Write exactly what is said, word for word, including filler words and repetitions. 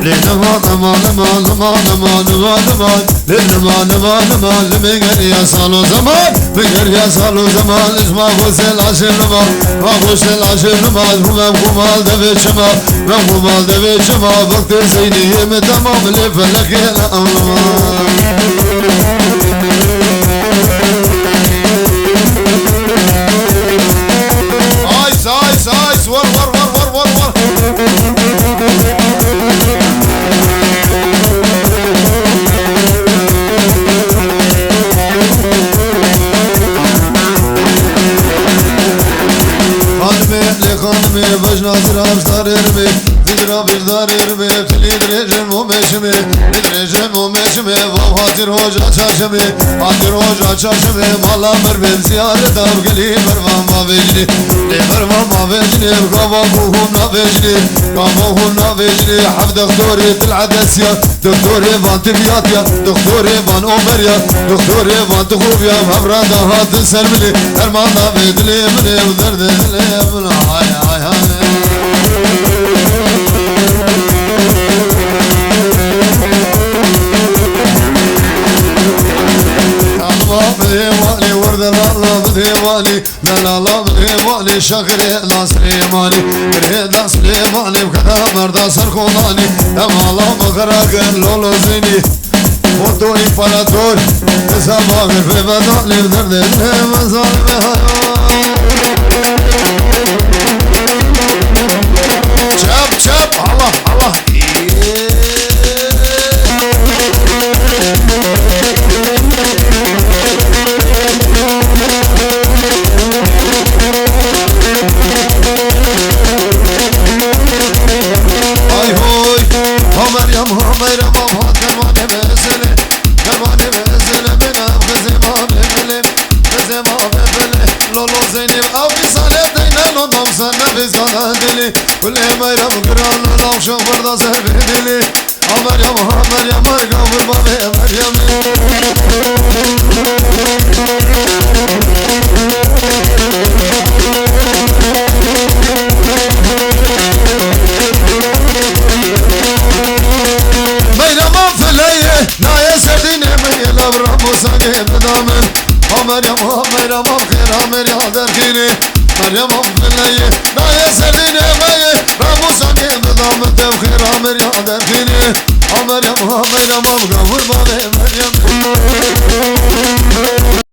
Lê lima, lima, lima, lima, lima, lima, lima. Lê lima, lima, lima, limê geriya sal û zeman. Min geriya sal û zeman, ez ma xwe sel aşê lima. Ma xwe sel aşê lima, ez bûme xwe mal devê çima. Me xwe mal devê çima, vextê zeyniyê min temam, lê felekê ne ew lima. Ice, ice, ice, war, war, war. Xanimê, lê xanimê, vejna zirav starê ribê, zidra vîrdarê ribê, xilî dirêjin û meşimê, dirêjin û meşimê, vav hatîr hoca çarşemê, hatîr hoca çarşemê, mala mervên ziyareta bi gelî bervan mavêjinê, lê bervan mavêjinê, gava ku hûn navêjinê, gava hûn navêjinê, hevdextorê til edesiya, doktorê van tibiyatiya, doktorê van omeriya, doktorê van tixubiya, hevra da hatin ser milê, derman navê dilê min ê û derdê dilê min, hay, hay, hay. Alma bidê wanê, werde lala bidê wanê, delala bidê wanê, şexirê la Silêmanî, birê da Silêmanî, bikete merda ser kolanî, demala bixira kir lolo zînî. Foto împarator, hesaba kir pê bedalî, derdê dilê min zalime hayo. Çap, çap, Allah, Allah. Ay hoy, ha Meryem, ha Meryem, ha dermanê mesele, dermanê mesele, bina xizê ma bebele, xizê ma bebele, lolo Zeynep, av insane deyne, lo nam sen ne bizana deli, kulê Meryem, kral, lo nam şof, berda se bebele. Ha Meryem, ha Meryem, ay gavur bavê Meryem. Meyrema fileye, nayê serdînê me yê, lev Ramusanê bida min. Ha Meryem, ha Meryem, ha xêra Merya derxînê. Meryem, ha fileye, nayê serdînê me yê, Ramusanê bida min, tev xêra Merya derxînê. Ha Meryem, ha Meryem, ha gavur bavê Meryem.